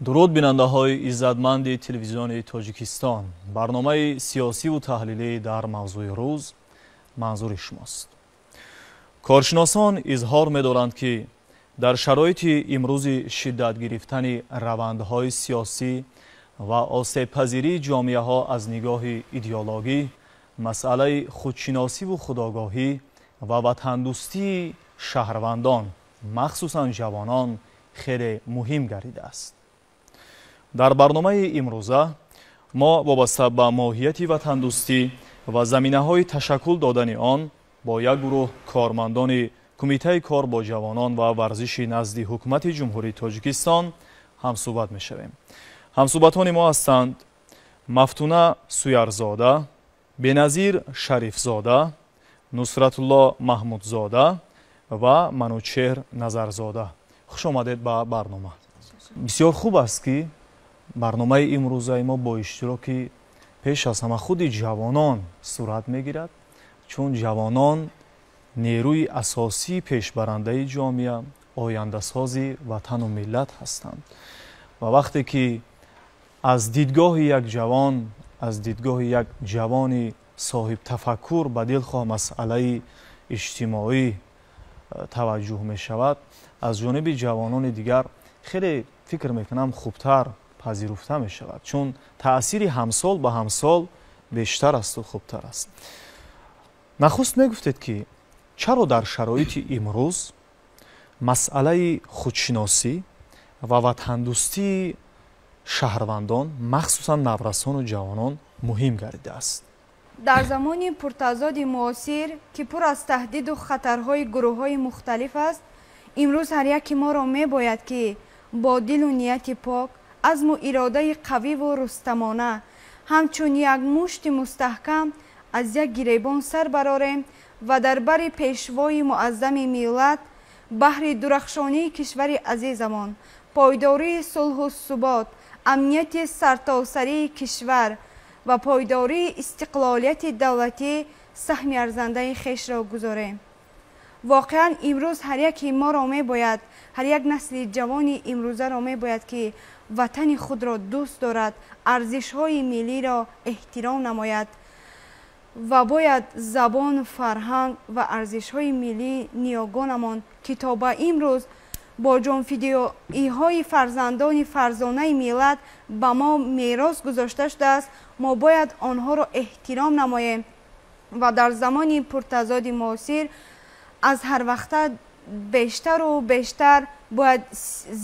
Дуруд, бинандаҳои иззатманди Телевизиони Тоҷикистон. Барномаи сиёсиву таҳлилӣ дар мавзӯи рӯз манзури шумост. Коршиносон изҳор медоранд, ки дар шароити имрӯзи шиддат гирифтани равандҳои сиёсӣ ва осебпазирии ҷомеаҳо аз нигоҳи идеологӣ, масъалаи худшиносиву худогоҳӣ ва ватандӯстии шаҳрвандон, махсусан ҷавонон, хеле муҳим гардидааст. Дар барномаи имрӯза мо вобаста ба моҳияти ватандӯстӣ ва заминаҳои ташаккул додани он бо як гурӯҳ кормандони Кумитаи кор бо ҷавонон ва варзиши назди Ҳукумати Ҷумҳурии Тоҷикистон ҳамсӯҳбат мешавем. Ҳамсӯҳбатони мо ҳастанд Мафтуна Суярзода, Беназир Шарифзода, Нусратулло Маҳмудзода ва Манучеҳр Назарзода. Хуш омадед ба барнома. Бисёр хуб аст, ки барномаи имрӯзаи мо бо иштироки пеш аз ҳама худи ҷавонон сурат мегирад, чун ҷавонон нерӯи асосии пешбарандаи ҷомеа, ояндасози ватану миллат ҳастанд. Ва вақте ки аз дидгоҳи як ҷавон, аз дидгоҳи як ҷавони соҳибтафаккур ба дилхоҳ масъалаи иҷтимоӣ таваҷҷӯҳ мешавад, аз ҷониби ҷавонони дигар хеле, фикр мекунам, хубтар пазируфта мешавад, чун таъсири ҳамсол ба ҳамсол бештар асту хубтар аст. Нахуст мегуфтед, ки чаро дар шароити имрӯз масъалаи худшиносӣ ва ватандӯстии шаҳрвандон, махсусан наврасону ҷавонон, муҳим гардидааст? Дар замони пуртазоди муосир, ки пур аз таҳдиду хатарҳои гурӯҳҳои мухталиф аст, имрӯз ҳар яки моро мебояд, ки бо дилу нияти пок, азму иродаи қавиву рустамона, ҳамчун як мушти мустаҳкам аз як гиребон сар барорем ва дар бари Пешвои Муаззами миллат баҳри дурахшонии кишвари азизамон, пойдории сулҳу субот, амнияти сартосарии кишвар ва пойдории истиқлолияти давлатӣ саҳми арзандаи хешро гузорем. Воқеан, имрӯз ҳар яки моро мебояд, ҳар як насли ҷавони имрӯзаро мебояд, ки ватани худро дӯст дорад, арзишҳои миллиро эҳтиром намояд ва бояд забону фарҳанг ва арзишҳои миллии ниёгонамон, ки то ба имрӯз бо ҷонфидоиҳои фарзандони фарзонаи миллат ба мо мерос гузошта шудааст, мо бояд онҳоро эҳтиром намоем ва дар замони пуртазоди муосир аз ҳар вақта бештару бештар бояд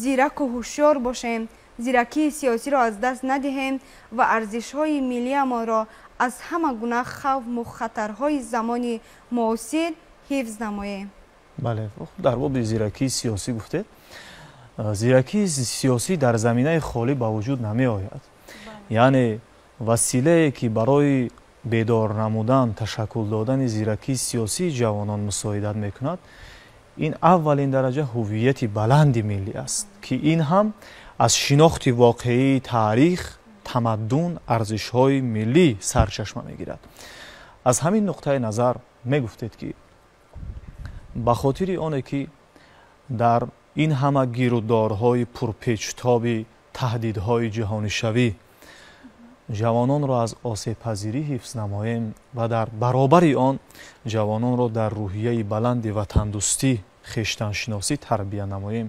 зираку ҳушёр бошем, зиракии сиёсиро аз даст надиҳем ва арзишҳои миллиамонро аз ҳама гуна хавфу хатарҳои замони муосир ҳифз намоем. Бале, дар боби зиракии сиёсӣ гуфтед. Зиракии сиёсӣ дар заминаи холӣ ба вуҷуд намеояд, яъне василае, ки барои бедор намудан, ташаккул додани зиракии сиёсии ҷавонон мусоидат мекунад, ин аввалин дараҷа ҳуввияти баланди миллӣ аст, ки ин ҳам аз шинохти воқеии таърих, тамаддун, арзишҳои миллӣ сарчашма мегирад. Аз ҳамин нуқтаи назар мегуфтед, ки ба хотири оне ки дар ин ҳама гирудорҳои пурпечтоби таҳдидҳои ҷаҳонишавӣ ҷавононро аз осебпазирӣ ҳифз намоем ва дар баробари он ҷавононро дар рӯҳияи баланди ватандӯстӣ, хештаншиносӣ тарбия намоем,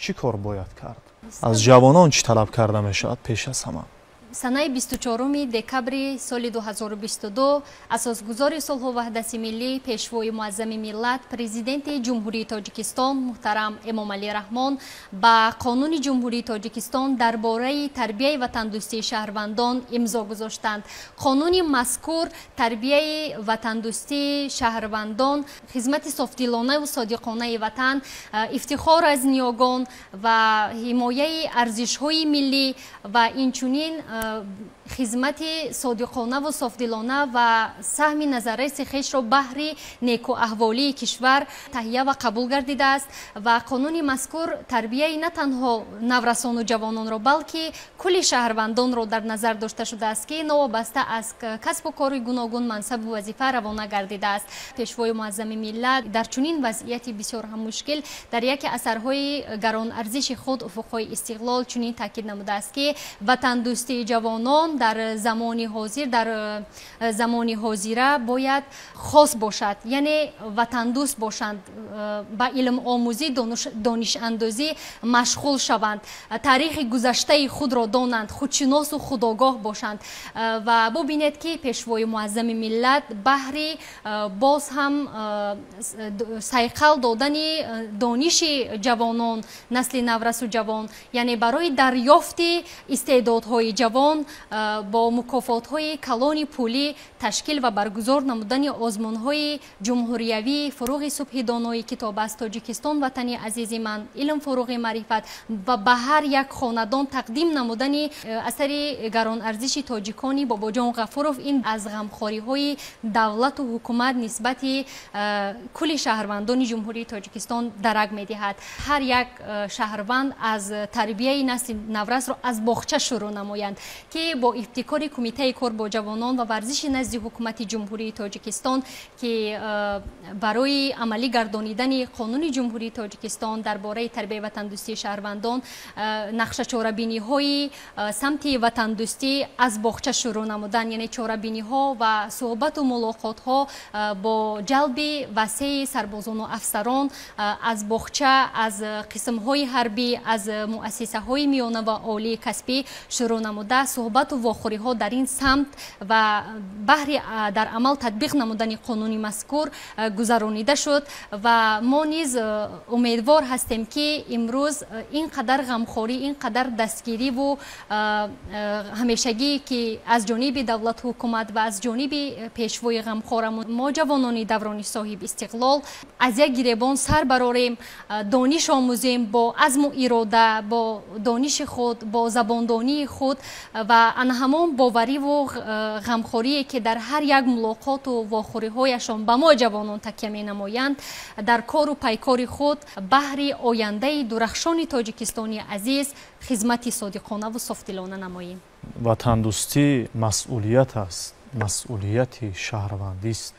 чӣ кор бояд кард? Аз ҷавонон чӣ талаб карда мешавад пеш аз ҳама? Санаи 24 декабри соли 2022 асосгузори сулҳу ваҳдати миллӣ, Пешвои Муаззами миллат, Президенти Ҷумҳурии Тоҷикистон муҳтарам Эмомалӣ Раҳмон ба Қонуни Ҷумҳурии Тоҷикистон дар бораи тарбияи ватандӯстии шаҳрвандон имзо гузоштанд. Қонуни мазкур тарбияи ватандӯстии шаҳрвандон, хизмати софдилонаву содиқонаи ватан, ифтихор аз ниёгон ва ҳимояи арзишҳои миллӣ ва инчунин Хизмати содиқонаву софдилона ва саҳми назарраси хешро баҳри некуаҳволии кишвар таҳия ва қабул гардидааст ва қонуни мазкур тарбияи на танҳо наврасону ҷавононро, балки кулли шаҳрвандонро дар назар дошта шудааст, ки новобаста аз касбу кори гуногун, мансабу вазифа равона гардидааст. Пешвои муаззами миллат дар чунин вазъияти бисёр ҳам мушкил дар яке асарҳои гаронарзиши худ «Уфуқҳои истиқлол» чунин таъкид намудааст, ки ватандӯстии ҷавонон дар замони ҳозир, дар замони ҳозира бояд хос бошад, яъне ватандӯст бошанд, ба илмомӯзӣ, донишандозӣ машғул шаванд, таърихи гузаштаи худро донанд, худшиносу худогоҳ бошанд. Ва бубинед, ки пешвои муаззами миллат баҳри боз ҳам сайқал додани дониши ҷавонон, насли наврасу ҷавон, яъне барои дарёфти истеъдодҳои ҷавон бо мукофотҳои калони пулӣ ташкил ва баргузор намудани озмунҳои ҷумҳуриявии «Фуруғи субҳи донои китоб аст», «Тоҷикистон ватани азизи ман», «Илм фуруғи маърифат» ва ба ҳар як хонадон тақдим намудани асари гаронарзиши тоҷикони Бобоҷон Ғафуров ин аз ғамхориҳои давлату ҳукумат нисбати кулли шаҳрвандони Ҷумҳурии Тоҷикистон дарак медиҳад. Ҳар як шаҳрванд аз тарбияи насли наврасро аз боғча шурӯъ намоянд, ки бо ибтикори Кумитаи кор бо ҷавонон ва варзиши назди ҳукумати Ҷумҳурии Тоҷикистон, ки барои амалӣ гардонидани Қонуни Ҷумҳурии Тоҷикистон дар бораи тарбияи ватандӯстии шаҳрвандон нақша чорабиниҳои самти ватандӯстӣ аз боғча шурӯъ намудан, яъне чорабиниҳо ва суҳбату мулоқотҳо бо ҷалби васеи сарбозону афсарон аз боғча, аз қисмҳои ҳарбӣ, аз муассисаҳои миёна ва олии касбӣ шурӯъ намуда, суҳбату вохӯриҳо дар ин самт ва баҳри дар амал татбиқ намудани қонуни мазкур гузаронида шуд. Ва мо низ умедвор ҳастем, ки имрӯз ин қадар ғамхорӣ, ин қадар дастгириву ҳамешагӣ, ки аз ҷониби давлату ҳукумат ва аз ҷониби пешвои ғамхорамон, мо ҷавонони даврони соҳиби истиқлол аз як гиребон сар барорем, дониш омӯзем, бо азму ирода, бо дониши худ, бо забондонии худ ва ана ҳамон бовариву ғамхорие, ки дар ҳар як мулоқоту вохӯриҳояшон ба мо ҷавонон такя менамоянд, дар кору пайкори худ баҳри ояндаи дурахшони Тоҷикистони азиз хизмати содиқонаву софдилона намоем. Ватандӯстӣ масъулият аст, масъулияти шаҳрвандист,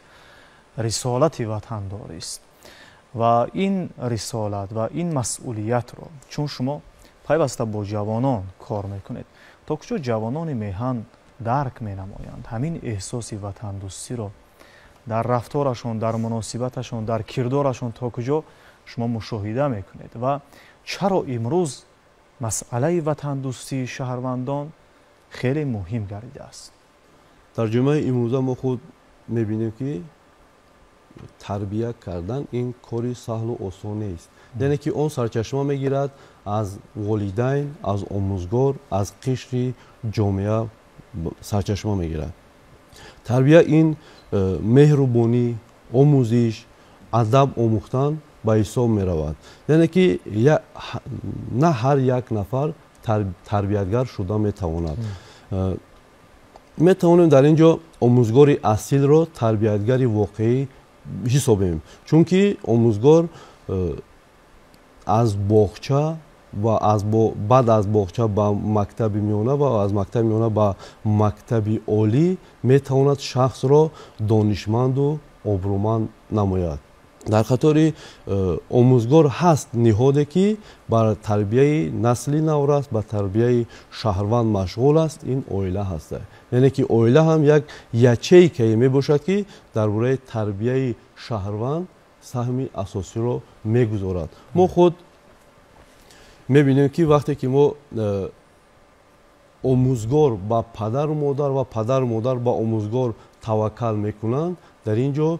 рисолати ватандорист ва ин рисолат ва ин масъулиятро, чун шумо пайваста бо ҷавонон кор мекунед, то куҷо ҷавонони меҳан дарк менамоянд ҳамин эҳсоси ватандӯстиро дар рафторашон, дар муносибаташон, дар кирдорашон, то куҷо шумо мушоҳида мекунед ва чаро имрӯз масъалаи ватандӯстии шаҳрвандон хеле муҳим гардидааст? Дар ҷомеаи имрӯза мо худ мебинем, ки тарбия кардан ин кори саҳлу осон нест, яъне ки он сарчашма мегирад аз волидайн, аз омӯзгор, аз қишри ҷомеа сарчашма мегирад. Тарбия ин меҳрубонӣ, омӯзиш, адаб омӯхтан ба ҳисоб меравад, яъне ки на ҳар як нафар тарбиятгар шуда метавонад. Метавонем дар ин ҷо омӯзгори асилро тарбиятгари воқеӣ ҳисобем, чунки омӯзгор аз боғча ва баъд аз боғча ба мактаби миёна ва аз мактаби миёна ба мактаби олӣ метавонад шахсро донишманду обрӯманд намояд. Дар қатори омӯзгор ҳаст ниҳоде, ки бар тарбияи насли наврас, ба тарбияи шаҳрванд машғул аст, ин оила ҳаст, яъне ки оила ҳам як ячейкае мебошад, ки дар бораи тарбияи шаҳрванд саҳми асосиро мегузорад. Мо худ мебинем, ки вақте ки мо омӯзгор ба падару модар ва падару модар ба омӯзгор таваккал мекунанд, дар ин ҷо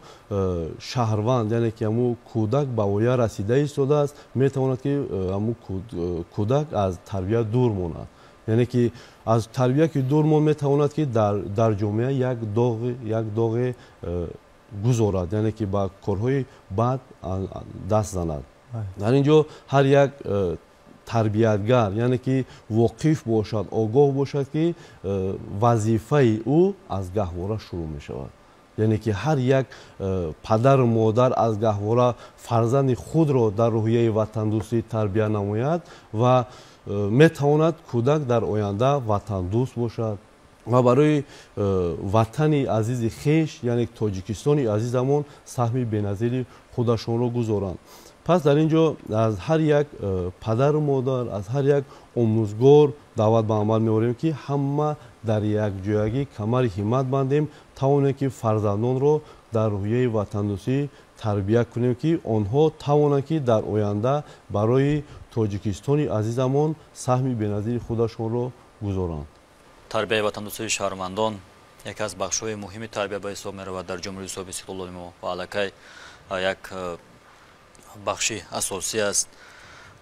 шаҳрванд, яъне ки ҳамун кӯдак ба воя расида истодааст, метавонад, ки ҳамун кӯдак аз тарбия дур монад, яъне ки аз тарбия ки дур мон, метавонад, ки дар ҷомеа як доғе гузорад, яъне ки ба корҳои бад даст занад. Дар ин ҷо ҳар як Тарбиятгар, яъне ки воқиф бошад, огоҳ бошад, ки вазифаи ӯ аз гаҳвора шурӯъ мешавад. Яъне ки ҳар як падару модар аз гаҳвора фарзанди худро дар рӯҳияи ватандӯстӣ тарбия намояд ва метавонад кӯдак дар оянда ватандӯст бошад ва барои ватани азизи хеш, яъне Тоҷикистони азизамон, саҳми беназири худашонро гузоранд. Пас дар ин ҷо аз ҳар як падару модар, аз ҳар як омӯзгор даъват ба амал меорем, ки ҳама дар якҷоягӣ камари ҳиммат бандем, тавонем, ки фарзандонро дар рӯҳияи ватандӯстӣ тарбия кунем, ки онҳо тавонанд, ки дар оянда барои Тоҷикистони азизамон саҳми беназири худашонро гузоранд. Тарбияи ватандӯстии шаҳрвандон яке аз бахшҳои муҳими тарбия ба ҳисоб меравад дар ҷумҳурии соҳиби истиқлоли мо ва аллакай як бахши асосӣ аст.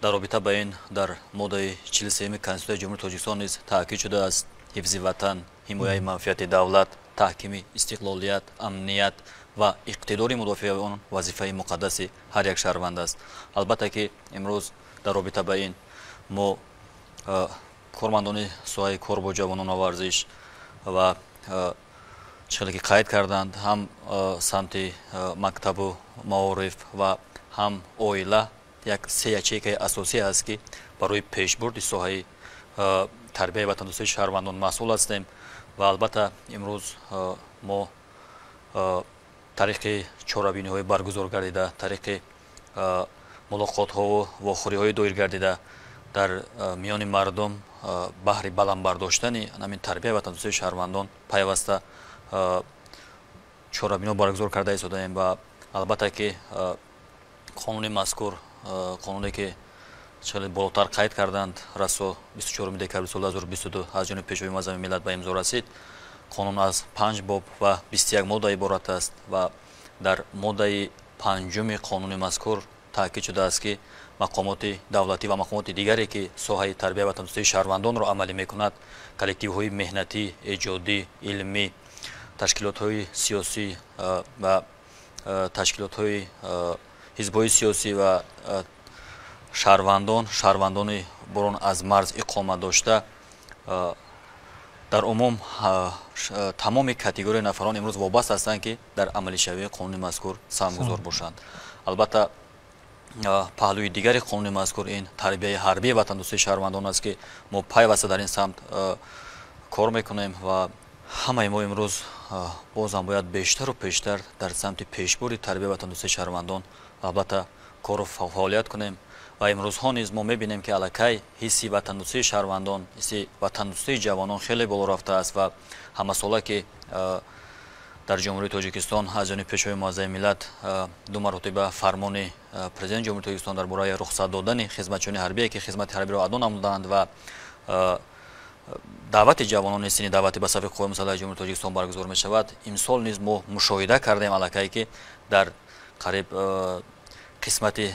Дар робита ба ин дар моддаи 43-юми Конститутсияи Ҷумҳурии Тоҷикистон низ таъкид шудааст: ҳифзи ватан, ҳимояи манфиати давлат, таҳкими истиқлолият, амният ва иқтидори мудофиаи он вазифаи муқаддаси ҳар як шаҳрванд аст. Албатта ки имрӯз дар робита ба ин мо, кормандони соҳаи кор бо ҷавонон ва варзиш, ва чӣ хеле ки қайд карданд, ҳам самти мактабу маориф ва ҳам оила як се ячейкаи асосӣ аст, ки барои пешбурди соҳаи тарбияи ватандӯстии шаҳрвандон масъул ҳастем. Ва албатта имрӯз мо тариқи чорабиниҳои баргузор гардида, тариқи мулоқотҳову вохӯриҳои доир гардида дар миёни мардум баҳри баланд бардоштани ҳамин тарбияи ватандӯстии шаҳрвандон пайваста чорабиниҳо баргузор карда истодаем. Ва албатта ки қонуни мазкур, қонуне ки хеле болотар қайд карданд, расо 24 декабри соли 2022 аз ҷониби Пешвои муаззами миллат ба имзо расид. Қонун аз 5 боб ва 21 модда иборат аст ва дар моддаи панҷуми қонуни мазкур таъкид шудааст, ки мақомоти давлатӣ ва мақомоти дигаре, ки соҳаи тарбия ватандӯстии шаҳрвандонро амалӣ мекунад, коллективҳои меҳнатӣ, эҷодӣ, илмӣ, ташкилотҳои сиёсӣ ва ташкилотҳои ҳизбҳои сиёсӣ ва шаҳрвандон, шаҳрвандони бурун аз марз иқомат дошта, дар умум тамоми категорияи нафарон имрӯз вобаста ҳастанд, ки дар амалишавии қонуни мазкур саҳмгузор бошанд. Албатта, паҳлӯи дигари қонуни мазкур ин тарбияи ҳарбии ватандӯстии шаҳрвандон аст, ки мо пайваста дар ин самт кор мекунем ва ҳамаи мо имрӯз бозам бояд бештару пештар дар самти пешбурди тарбияи ватандӯстии шаҳрвандон албатта кору фаъолият кунем. Ва имрӯзҳо низ мо мебинем, ки аллакай ҳисси ватандӯстии шаҳрвандон, ҳисси ватандӯстии ҷавонон хеле боло рафтааст. Ва ҳамасола ки дар Ҷумҳурии Тоҷикистон аз ҷониби Пешвои муаззами миллат ду маротиба фармони Президенти Ҷумҳурии Тоҷикистон дар бораи рухсат додани хизматчиёни ҳарбие, ки хизмати ҳарбиро адо намуданд, ва даъвати ҷавонони синни даъватӣ ба сафи Қувваи мусаллаҳи Ҷумҳурии Тоҷикистон баргузор мешавад, имсол низ мо мушоҳида кардем аллакай, ки дар қариб қисмати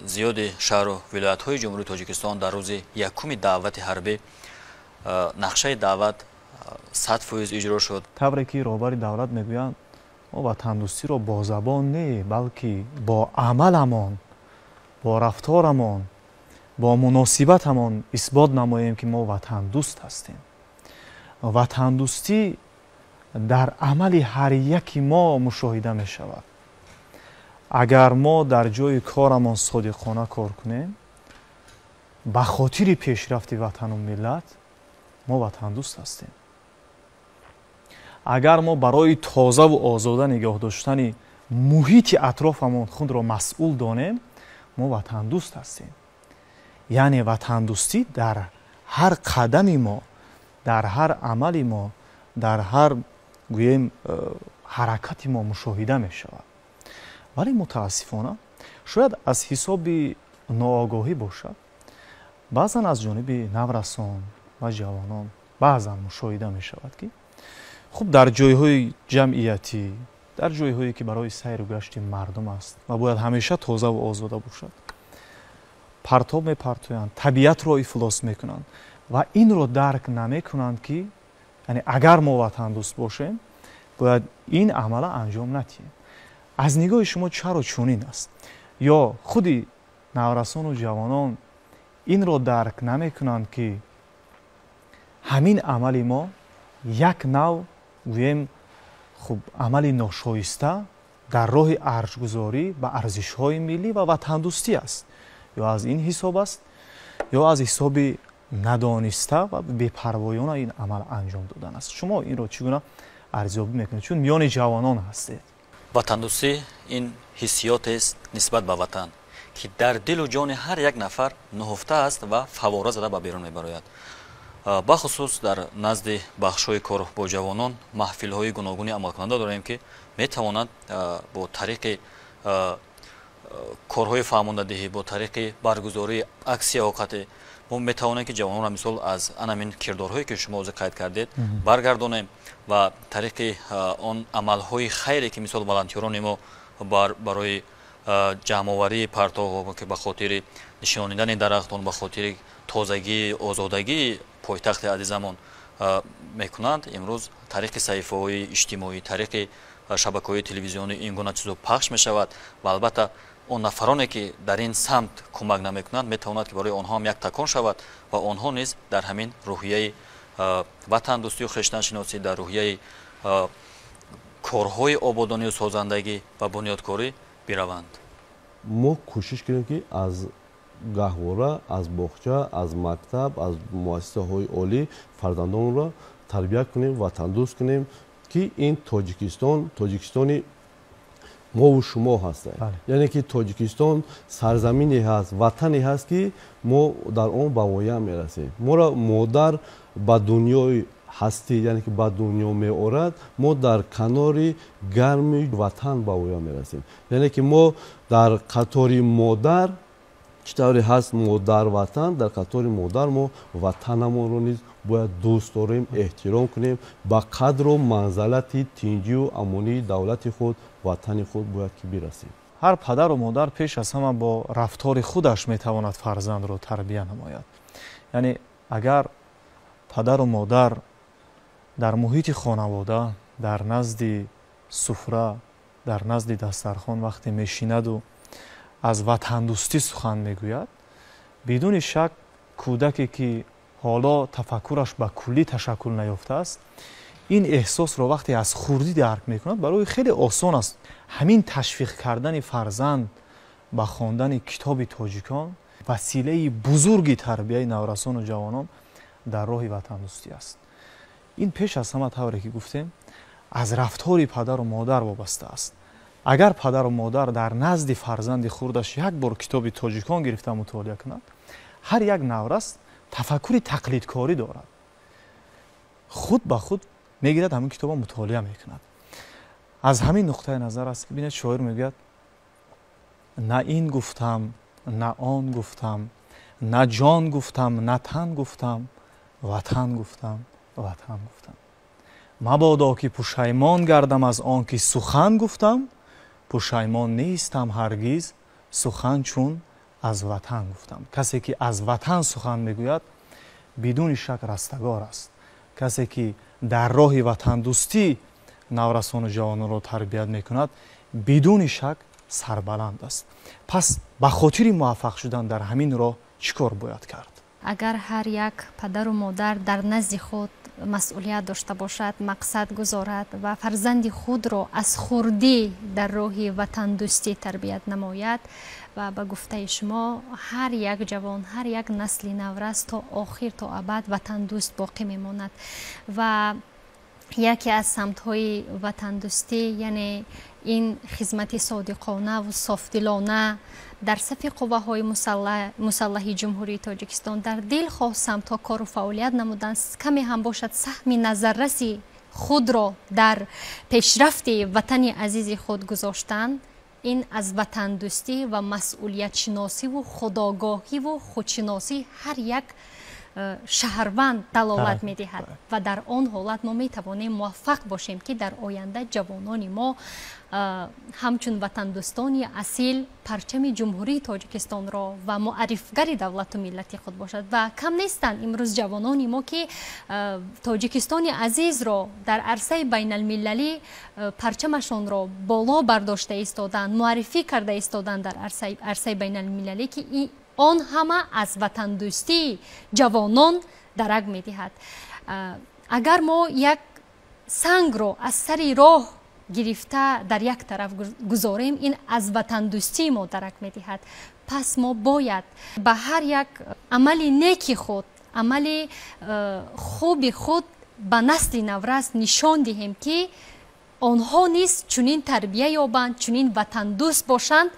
зиёди шаҳру вилоятҳои Ҷумҳурии Тоҷикистон дар рӯзи якуми даъвати ҳарбӣ нақшаи даъват 100% иҷро шуд. Тавре ки роҳбари давлат мегӯянд, мо ватандӯстиро бо забон не, балки бо амаламон, бо рафторамон, бо муносибатамон исбот намоем, ки мо ватандӯст ҳастем. Ватандӯстӣ дар амали ҳар яки мо мушоҳида мешавад. Агар мо дар ҷои корамон содиқона кор кунем ба хотири пешрафти ватану миллат, мо ватандӯст ҳастем. Агар мо барои тозаву озода нигоҳ доштани муҳити атрофамон худро масъул донем, мо ватандӯст ҳастем. Яъне ватандӯстӣ дар ҳар қадами мо, дар ҳар амали мо, дар ҳар, гӯем, ҳаракати мо мушоҳида мешавад. Вале мутаассифона, шояд аз ҳисоби ноогоҳӣ бошад, баъзан аз ҷониби наврасон ва ҷавонон баъзан мушоҳида мешавад, ки хуб дар ҷойҳои ҷамъиятӣ, дар ҷойҳое ки барои сайру гашти мардум аст ва бояд ҳамеша тозаву озода бошад, партоб мепартоянд, табиатро ифлос мекунанд ва инро дарк намекунанд, ки яъне агар мо ватандӯст бошем, бояд ин амала анҷом надиҳем. Аз нигоҳи шумо чаро чунин аст? Ё худи наврасону ҷавонон Инро дарк намекунанд, ки ҳамин амали мо як нав, гӯем, хуб, амали ношоиста дар роҳи арҷгузорӣ ба арзишҳои миллӣ ва ватандӯстӣ аст. Ё аз ин ҳисоб аст, ё аз ҳисоби надониста ва бепарвоёна ин амал анҷом додан аст. Шумо инро чӣ гуна арзёбӣ мекунед, чун миёни ҷавонон ҳастед? Ватандӯстӣ ин ҳиссиётест нисбат ба ватан, ки дар дилу ҷони ҳар як нафар нуҳуфта аст ва фаввора зада ба берун мебарояд. Бахусус дар назди бахшҳои кор бо ҷавонон маҳфилҳои гуногуни амалкунанда дорем, ки метавонад бо тариқи корҳои фаҳмондадиҳӣ, бо тариқи баргузории аксияҳо қатъӣ мо метавонем, ки ҷавононро, мисол, аз анамин кирдорҳое, ки шумо ҳозир қайд кардед, баргардонем ва тариқи он амалҳои хайре, ки, мисол, волонтёрони мо барои ҷамъоварии партовҳо, ки ба хотири нишонидани дарахтон, ба хотири тозагии озодагии пойтахти азизамон мекунанд, имрӯз тариқи саҳифаҳои иҷтимоӣ, тариқи шабакаҳои телевизионӣ ин гуна чизо пахш мешавад. Ва албатта он нафароне, ки дар ин самт кӯмак намекунанд, метавонад, ки барои онҳо ҳам як такон шавад ва онҳо низ дар ҳамин рӯҳияи ватандӯстию хештаншиносӣ, дар рӯҳияи корҳои ободонию созандагӣ ва бунёдкорӣ бираванд. Мо кӯшиш кунем, ки аз гаҳвора, аз боғча, аз мактаб, аз муассисаҳои олӣ фарзандонро тарбия кунем, ватандӯст кунем, ки ин Тоҷикистон Тоҷикистони мову шумо ҳаст, яъне ки Тоҷикистон сарзамине ҳаст, ватане ҳаст, ки мо дар он ба воя мерасем. Моро модар ба дунёи ҳастӣ, яъне ки ба дунё меорад, мо дар канори гарми ватан ба воя мерасем. Яъне ки мо дар қатори модар, чӣ тавре ҳаст модар ватан, дар қатори модар мо ватанамонро низ бояд дӯст дорем, эҳтиром кунем, ба қадру манзалати тинҷию амонии давлати худ, ватани худ бояд ки бирасем. Ҳар падару модар пеш аз ҳама бо рафтори худаш метавонад фарзандро тарбия намояд. Яъне агар падару модар дар муҳити хонавода, дар назди суфра, дар назди дастархон вақте мешинаду аз ватандӯстӣ сухан мегӯяд, бидуни шак кӯдаке, ки ҳоло тафаккураш ба куллӣ ташаккул наёфтааст, ин эҳсосро вақте аз хурдӣ дарк мекунад, барои хеле осон аст. Ҳамин ташвиқ кардани фарзанд ба хондани китоби тоҷикон василаи бузурги тарбияи наврасону ҷавонон дар роҳи ватандӯстӣ аст. Ин пеш аз ҳама, тавре ки гуфтем, аз рафтори падару модар вобаста аст. Агар падару модар дар назди фарзанди хурдаш як бор китоби тоҷикон гирифта мутолиа кунад, ҳар як наврас тафаккури тақлидкорӣ дорад, худ ба худ мегирад, ҳамин китоба мутолиа мекунад. Аз ҳамин нуқтаи назар аст, ки бинед, шоир мегӯяд: «На ин гуфтам, на он гуфтам, на ҷон гуфтам, на тан гуфтам, ватан гуфтам, ватан гуфтам. Мабодо ки пушаймон гардам аз он ки сухан гуфтам, пушаймон нестам ҳаргиз, сухан чун аз ватан гуфтам». Касе ки аз ватан сухан мегӯяд, бидуни шак растагор аст. Касе ки дар роҳи ватандӯстӣ наврасону ҷавононро тарбият мекунад, бидуни шак сарбаланд аст. Пас ба хотири муваффақ шудан дар ҳамин роҳ чӣ кор бояд кард? Агар ҳар як падару модар дар назди худ масъулият дошта бошад, мақсад гузорад ва фарзанди худро аз хурдӣ дар роҳи ватандӯстӣ тарбият намояд, ва ба гуфтаи шумо, ҳар як ҷавон, ҳар як насли наврас то охир, то абад ватандӯст боқӣ мемонад. Ва яке аз самтҳои ватандӯстӣ, яъне ин хизмати содиқонаву софдилона дар сафи қувваҳои мусаллаҳи Ҷумҳурии Тоҷикистон, дар дилхоҳ самтҳо кору фаъолият намудан, каме ҳам бошад, саҳми назарраси худро дар пешрафти ватани азизи худ гузоштан, ин аз ватандӯстӣ ва масъулиятшиносиву худогоҳиву худшиносӣ ҳар як шаҳрванд далолат медиҳад. Ва дар он ҳолат мо метавонем муваффақ бошем, ки дар оянда ҷавонони мо ҳамчун ватандӯстони асил парчами Ҷумҳурии Тоҷикистонро ва муаррифгари давлату миллати худ бошад. Ва кам нестанд имрӯз ҷавонони мо, ки Тоҷикистони азизро дар арсаи байналмилалӣ парчамашонро боло бардошта истоданд, муаррифӣ карда истоданд дар арсаи байналмилалӣ, ки Он ҳама аз ватандӯстии ҷавонон дарак медиҳад. Агар мо як сангро аз сари роҳ гирифта дар як тараф гузорем, ин аз ватандӯстии мо дарак медиҳад. Пас мо бояд ба ҳар як амали неки худ, амали хуби худ ба насли наврас нишон диҳем, ки онҳо низ чунин тарбия ёбанд, чунин ватандӯст бошанд.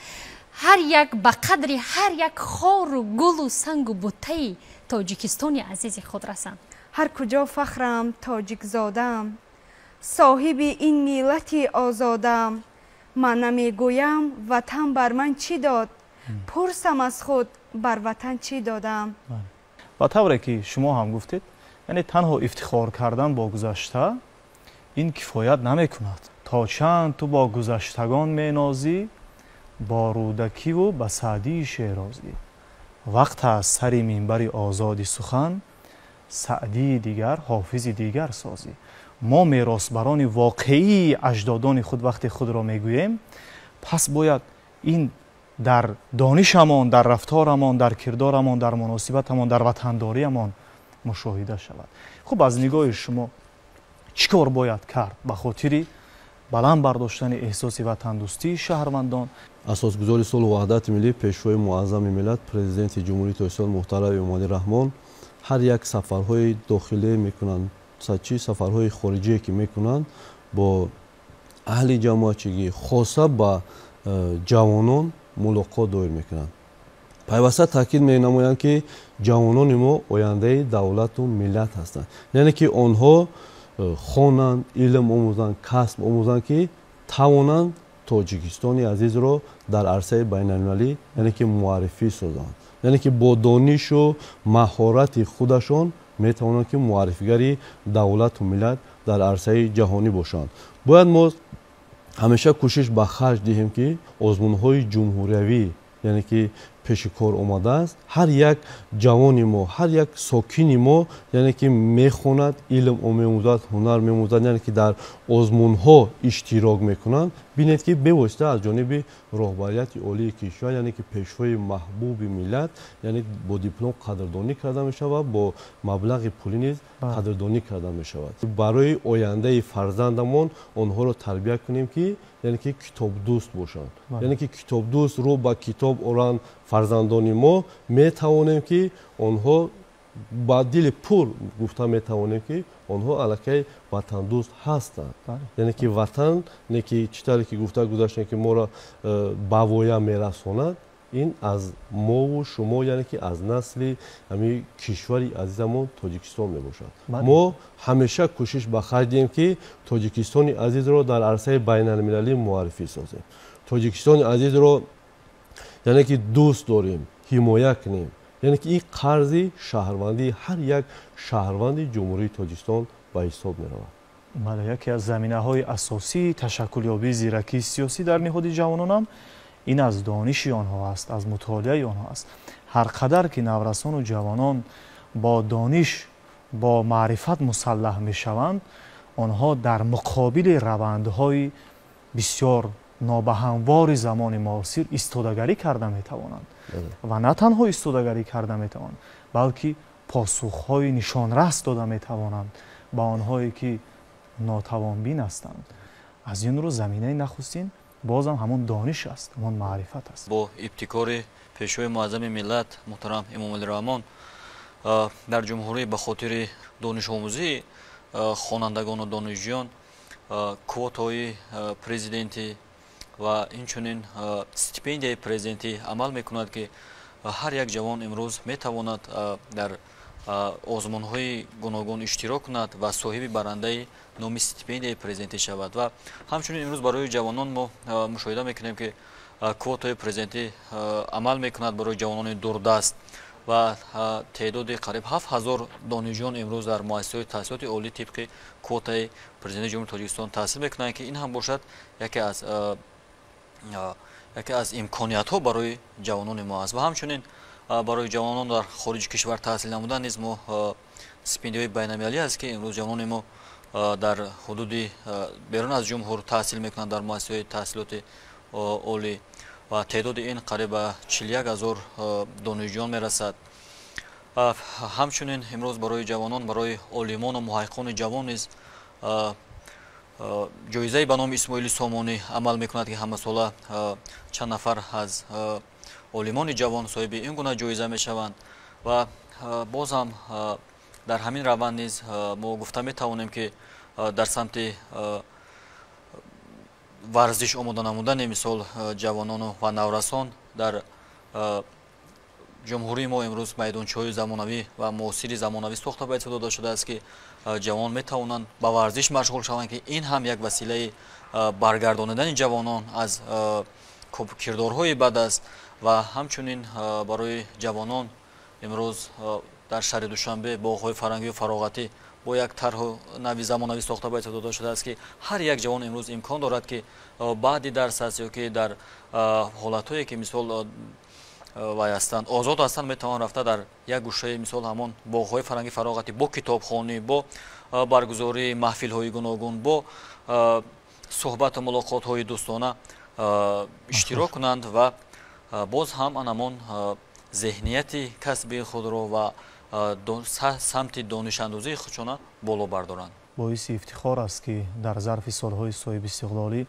Ҳар як ба қадри ҳар як хору гулу сангу буттаи Тоҷикистони азизи худ расанд. Ҳар куҷо фахрам тоҷикзодаам, соҳиби ин миллати озодаам. Ман намегӯям ватан бар ман чӣ дод, пурсам аз худ бар ватан чӣ додам. Ба тавре ки шумо ҳам гуфтед, яъне танҳо ифтихор кардан бо гузашта ин кифоят намекунад. То чанд ту бо гузаштагон менозӣ, бо Рӯдакиву ба Саъдии Шерозӣ. Вақт аст сари минбари озоди сухан, Саъдии дигар, Ҳофизи дигар созӣ. Мо меросбарони воқеии аҷдодони худ вақте худро мегӯем, пас бояд ин дар донишамон, дар рафторамон, дар кирдорамон, дар муносибатамон, дар ватандориамон мушоҳида шавад. Хуб, аз нигоҳи шумо чӣ кор бояд кард ба хотири баланд бардоштани эҳсоси ватандӯстии шаҳрвандон? Асосгузори сулҳу ваҳдати миллӣ, пешвои муаззами миллат, президенти Ҷумҳурии Тоҷикистон муҳтарам Эмомалӣ Раҳмон ҳар як сафарҳои дохилие мекунанд, чӣ сафарҳои хориҷие ки мекунанд, бо аҳли ҷамоатчигӣ, хоса ба ҷавонон мулоқот доир мекунанд. Пайваста таъкид менамоянд, ки ҷавонони мо ояндаи давлату миллат ҳастанд, яъне ки онҳо хонанд, илм омӯзанд, касб омӯзанд, ки тавонанд Тоҷикистони азизро дар арсаи байналмилалӣ, яъне ки муаррифӣ созанд, яъне ки бо донишу маҳорати худашон метавонанд, ки муаррифигари давлату миллат дар арсаи ҷаҳонӣ бошанд. Бояд мо ҳамеша кӯшиш ба харҷ диҳем, ки озмунҳои ҷумҳуриявӣ, яъне ки пеши кор омадааст, ҳар як ҷавони мо, ҳар як сокини мо, яъне ки мехонад, илм меомӯзад, ҳунар меомӯзад, яъне ки дар озмунҳо иштирок мекунанд. Бинед, ки бевосита аз ҷониби роҳбарияти олии кишвар, яъне ки пешвои маҳбуби миллат, яъне бо диплом қадрдонӣ карда мешавад, бо маблағи пулӣ низ қадрдонӣ карда мешавад. Барои ояндаи фарзандамон онҳоро тарбия кунем, ки яъне ки китобдӯст бошанд, яъне ки китобдӯст, рӯ ба китоб оранд фарзандони мо. Метавонем, ки онҳо ба дили пур гуфта метавонем, ки онҳо аллакай ватандӯст ҳастанд, яъне ки ватан не ки чӣ тавре ки гуфта гузаштем, ки моро ба воя мерасонад, ин аз мову шумо, яъне ки аз насли ҳамин кишвари азизамон Тоҷикистон мебошад. Мо ҳамеша кӯшиш ба харҷ диҳем, ки Тоҷикистони азизро дар арсаи байналмилалӣ муаррифӣ созем, Тоҷикистони азизро, яъне ки дӯст дорем, ҳимоя кунем, яъне ки ин қарзи шаҳрвандии ҳар як шаҳрванди Ҷумҳурии Тоҷикистон ба ҳисоб меравад. Бале, яке аз заминаҳои асосии ташаккулёбии зиракии сиёсӣ дар ниҳоди ҷавононам ин аз дониши онҳо аст, аз мутолиаи онҳо аст. Ҳар қадар ки наврасону ҷавонон бо дониш, бо маърифат мусаллаҳ мешаванд, онҳо дар муқобили равандҳои бисёр нобаҳамвори замони муосир истодагарӣ карда метавонанд ва на танҳо истодагарӣ карда метавонанд, балки посухҳои нишонрас дода метавонанд ба онҳое ки нотавонбин ҳастанд. Аз ин рӯ заминаи нахустин бозам ҳамон дониш аст, ҳамон маърифат аст. Бо ибтикори пешвои муаззами миллат муҳтарам Эмомалӣ Раҳмон дар ҷумҳурӣ ба хотири донишомӯзии хонандагону донишҷӯён квотаҳои президентӣ ва инчунин стипендияи президентӣ амал мекунад, ки ҳар як ҷавон имрӯз метавонад дар озмунҳои гуногун иштирок кунад ва соҳиби барандаи номи стипендияи президентӣ шавад. Ва ҳамчунин имрӯз барои ҷавонон мо мушоҳида мекунем, ки квотаи президентӣ амал мекунад барои ҷавонони дурдаст ва теъдоди қариб 7000 донишҷӯён имрӯз дар муассисаҳои таҳсилоти олӣ тибқи квотаи президенти Ҷумҳурии Тоҷикистон таҳсил мекунанд, ки ин ҳам бошад яке аз имкониятҳо барои ҷавонони мо аст. Ва ҳамчунин барои ҷавонон дар хориҷи кишвар таҳсил намудан низ мо стипендияҳои байналмилалӣ аст, ки имрӯз ҷавонони мо дар ҳудуди берун аз ҷумҳур таҳсил мекунанд дар муассисаҳои таҳсилоти олӣ. ва теъдоди ин қариб ба 41 ҳазор донишҷӯён мерасад. Ҳамчунин имрӯз барои ҷавонон, барои олимону муҳаққиқони ҷавон низ ҷоизаи ба номи Исмоили Сомонӣ амал мекунад, ки ҳамасола чанд нафар аз олимони ҷавон соҳиби ин гуна ҷоиза мешаванд. Ва боз ҳам дар ҳамин раванд низ мо гуфта метавонем, ки дар самти варзиш омода намудани мисол ҷавонону ва наврасон дар ҷумҳурии мо имрӯз майдончаҳои замонавӣ ва муосири замонавӣ сохта ба истифода дода шудааст, ки ҷавонон метавонанд ба варзиш машғул шаванд, ки ин ҳам як василаи баргардонидани ҷавонон аз кирдорҳои бад аст. Ва ҳамчунин барои ҷавонон имрӯз дар шаҳри Душанбе боғҳои фарҳангию фароғатӣ бо як тарҳу нави замонавӣ сохта ба истифода дода шудааст, ки ҳар як ҷавон имрӯз имкон дорад, ки баъди дарс аст ё ки дар ҳолатҳое ки мисол вай ҳастанд, озод ҳастанд, метавонанд рафта дар як гӯшаи мисол ҳамон боғҳои фарҳанги фароғатӣ бо китобхонӣ, бо баргузории маҳфилҳои гуногун, бо суҳбату мулоқотҳои дӯстона иштирок кунанд ва боз ҳам анамон зеҳнияти касбии худро ва самти донишандозии худшона боло бардоранд. Боиси ифтихор аст, ки дар зарфи солҳои соҳибистиқлолӣ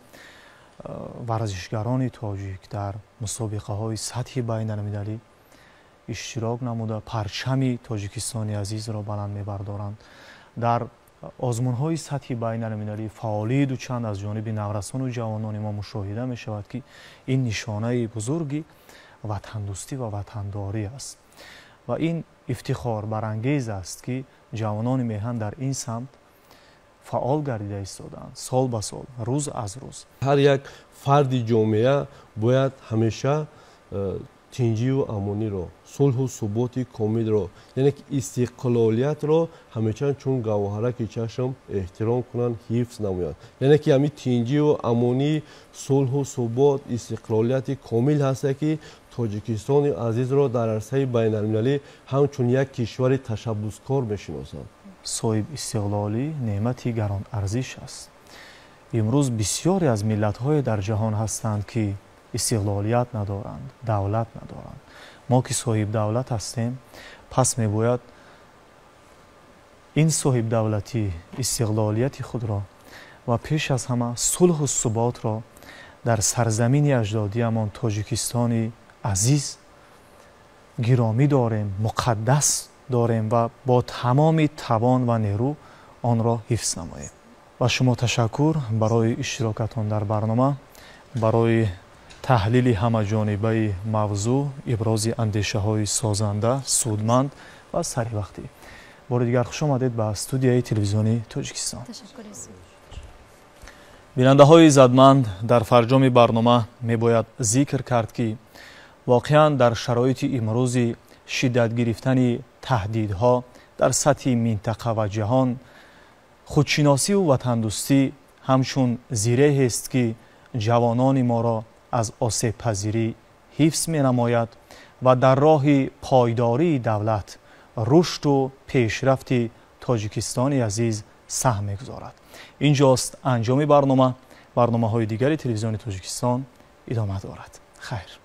варзишгарони тоҷик дар мусобиқаҳои сатҳи байналмилалӣ иштирок намуда парчами Тоҷикистони азизро баланд мебардоранд. Дар озмунҳои сатҳи байналмилалӣ фаъолии дучанд аз ҷониби наврасону ҷавонони мо мушоҳида мешавад, ки ин нишонаи бузурги ватандӯстӣ ва ватандорӣ аст. Ва ин ифтихорбарангез аст, ки ҷавонони меҳан дар ин самт фаъол гардида истодаанд, сол ба сол, рӯз аз рӯз. Ҳар як фарди ҷомеа бояд ҳамеша тинҷию амониро, сулҳу суботи комилро, яъне ки истиқлолиятро ҳамеша чун гавҳараки чашм эҳтиром кунанд, ҳифз намоянд. Яъне ки ҳамин тинҷию амонӣ, сулҳу субот, истиқлолияти комил ҳаста, ки Тоҷикистони азизро дар арсаи байналмилалӣ ҳамчун як кишвари ташаббускор мешиносанд. Соҳиб истиқлолӣ неъмати гаронарзиш аст. Имрӯз бисёре аз миллатҳое дар ҷаҳон ҳастанд, ки истиқлолият надоранд, давлат надоранд. Мо ки соҳибдавлат ҳастем, пас мебояд ин соҳибдавлатӣ, истиқлолияти худро ва пеш аз ҳама сулҳу суботро дар сарзамини аҷдодиамон Тоҷикистони азиз гиромӣ дорем, муқаддас дорем ва бо тамоми тавон ва нерӯ онро ҳифз намоем. Ва шумо ташаккур барои иштирокатон дар барнома, барои таҳлили ҳамаҷонибаи мавзӯъ, ибрози андешаҳои созанда, судманд ва саривақтӣ. Бори дигар хуш омадед ба студияи телевизиони Тоҷикистон. Бинандаҳои иззатманд, дар фарҷоми барнома мебояд зикр кард, ки воқеан дар шароити имрӯзи шиддат гирифтани таҳдидҳо дар сатҳи минтақа ва ҷаҳон, худшиносиву ватандӯстӣ ҳамчун зиреҳест, ки ҷавонони моро аз осебпазирӣ ҳифз менамояд ва дар роҳи пойдории давлат, рушду пешрафти Тоҷикистони азиз саҳм мегузорад. Инҷост анҷоми барнома. Барномаҳои дигари телевизиони Тоҷикистон идома дорад. Хайр.